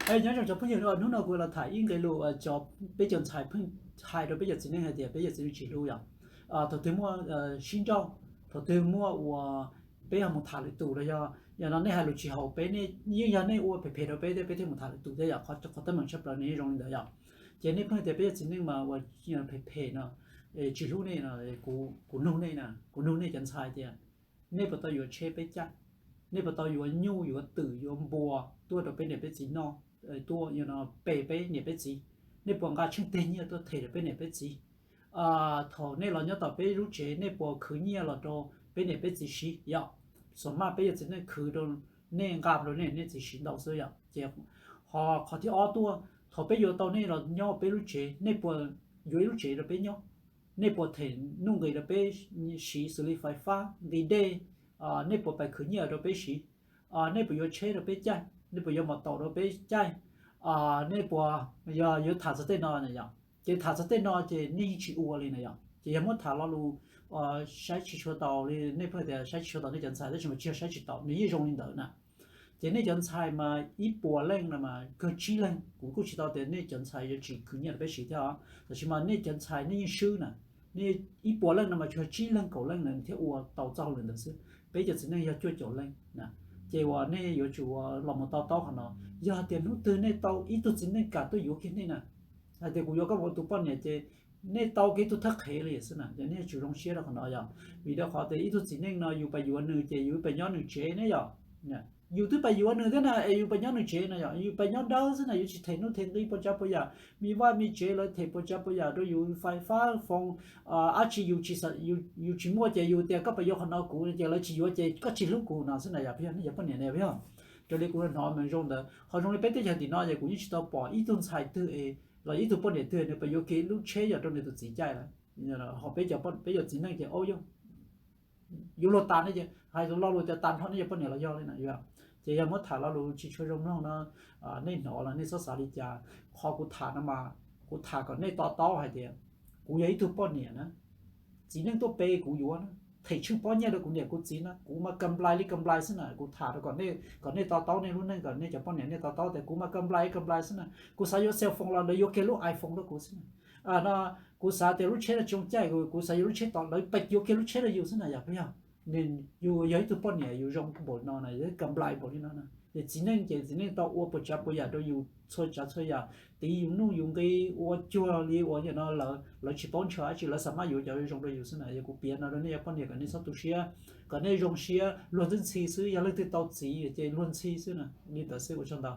Nyob zoo cov phooj ywg, hnub no kuv los tham ib nqe lus, cov, peb cov ntxhais pheej hais rau peb cov txiv neej hais tias peb cov txiv neej tsis hlub yom. Thaum twg muaj sib nrauj, thaum twg muaj ua, peb ho mus tham lwm tus los yog yog no nej hais lus tsis haum peb, nej yeej yog nej ua phem phem rau peb thiab peb thiaj mus tham lwm tus thiab yom. Qhov teeb meem tshaj plaws nws yeej zoo li ntawd yom. Ces nej pheej tias peb cov txiv neej mas ua phem phem no, tsis hlub nej no, kuv nug nej na, kuv nug nej cov ntxhais tias nej puas tau yuav tsheb peb caij? Nej puas tau yuav nyuj yuav twm yuav npua tuaj rau peb niam peb txiv noj, tuaj pe peb niam peb txiv? Nej puas nqa tsheej teg nyiaj tuaj them rau peb niam peb txiv? Thaum nej los nyob tom peb lub tsev nej puas khwv nyiaj los rau peb niam peb txiv siv yom? Xav mas peb yog txiv neej khwv rau nej, nqa rau nej, nej txiv siv ntau xwb yom. Ces ho qhov thib ob tuaj, thaum peb yuav tau nej los nyob peb lub tsev, nej puas yuav ib lub tsev rau peb nyob? Nej puas them nuj nqis rau peb siv xws li fais fab, nqis dej? Nej puas pais khwv nyiaj rau peb siv? Nej puas yuav tsheb rau peb caij? Nej puas yuav mos taum rau peb caij? Nej puas, yog yuav tham txog tej no na yom, ces tham txog tej no ces nej yeej tsis ua li na yom. Ces yog muab tham lo lus saib tsis tshua tau li, nej pheej tias saib tsis tshua tau nej cov ntxhais, tab sis mas tsis yog saib tsis tau, nws yeej zoo li ntawd na. Ces nej cov ntxhais mas ib puas leej no mas kawg tsib leeg, kuv kuj tsis tau tias nej cov ntxhais yuav tsis khwv nyiaj rau peb siv thiab os, tab sis mas nej cov ntxhais nej yeej swb na. Nej ib puas leej no mas tsuas tsib leeg kaum leej na thiaj ua tau txoj hauj lwm ntawd xwb, peb cov txiv neej yog cuaj caum leej na. Ces uas nej yuav tsum los mus to taub qhov no. Yog hais tias hnub twg nej tau ib tug txiv neej kam tuaj yuav kiag nej na, hais tias kuv yuav koj mus ua tus poj niam, ces nej tau kiag ib tug thawj qhev li xwb na, ces nej yuav tsum zoo siab rau qhov no yom. Vim rau qhov tias ib tug txiv neej no yus pais yuav nws ces yus pais nyob nws tsev ne yom. Yus twb pais yuav nws thiab na es yus pais nyob nws tsev na yom, yus pais nyob dawb xwb na, yuav tsis them nuj them nqi puas tsav puas yam, me vaj me tsev lawv them puas tsav puas yam rau yus, fais fab foos, dab tsi yus tsis, yus tsis muaj ces yus tias koj pais yuav qhov no kuv ces lawv tsis yuav ces koj tsis hlub kuv no xwb na yom, puas yog? Nej cov poj niam ne puas yog? Raws li kuv hnov mas zoo ntawd, ho zoo li peb teb chaws tim no ces kuv yeej tsis tau pom ib tug ntxhais twg los ib tug poj niam twg nws pais yuav kiag lub tsheb yog rau nws tus txiv caij lawm. Ho peb cov, peb cov txiv neej ces ub, yuav luag tas ne ces hais lo lus tias tas nrho nej cov poj niam los yog li na yom. Ces yog muab tham lo lus tsis tshua zoo mloog no, nej hnov los nej txhob xav li cas. Qhov kuv tham no mas kuv tham kom nej to taub hais tias kuv yog ib tug poj niam na, txiv neej tuaj pe kuv yuav na, them tsheej pob nyiaj rau kuv niam kuv txiv na, kuv mas comply li comply xwb na. Kuv tham rau kom nej, kom nej to taub nej lub neej, kom nej cov poj niam nej to taub tias kuv mas comply li comply xwb na. Kuv xav yuav cell phone los lawv yuav kiag lub iPhone rau kuv xwb na. No, kuv xav tias lub tsheb no tsis zoo caij, kuv xav yuav lub tsheb tom, lawv pais yuav kiag lub tsheb rau yus xwb na yom, puas yog? Nws, yus yog ib tug poj niam yus zoo npaum no na, yus comply npaum li no na. Ces txiv neej ces txiv neej tau ua puas tsav puas yam rau yus txhua tsav txhua yam, tiv yus nuj yus nqi, ua cuag li uas yam no lawv, lawv tsis paub ntshaw dab tsi, lawv xav mas yuav cov zoo rau yus xwb na. Yog kuv piav no rau nej cov poj niam kom nej txhob tu siab, kom nej zoo siab, luag ntxhi ntxhi xwb, yog leej twg tau txiv ces luag ntxhi xwb na. Li ntawd xwb, ua tsaug ntau.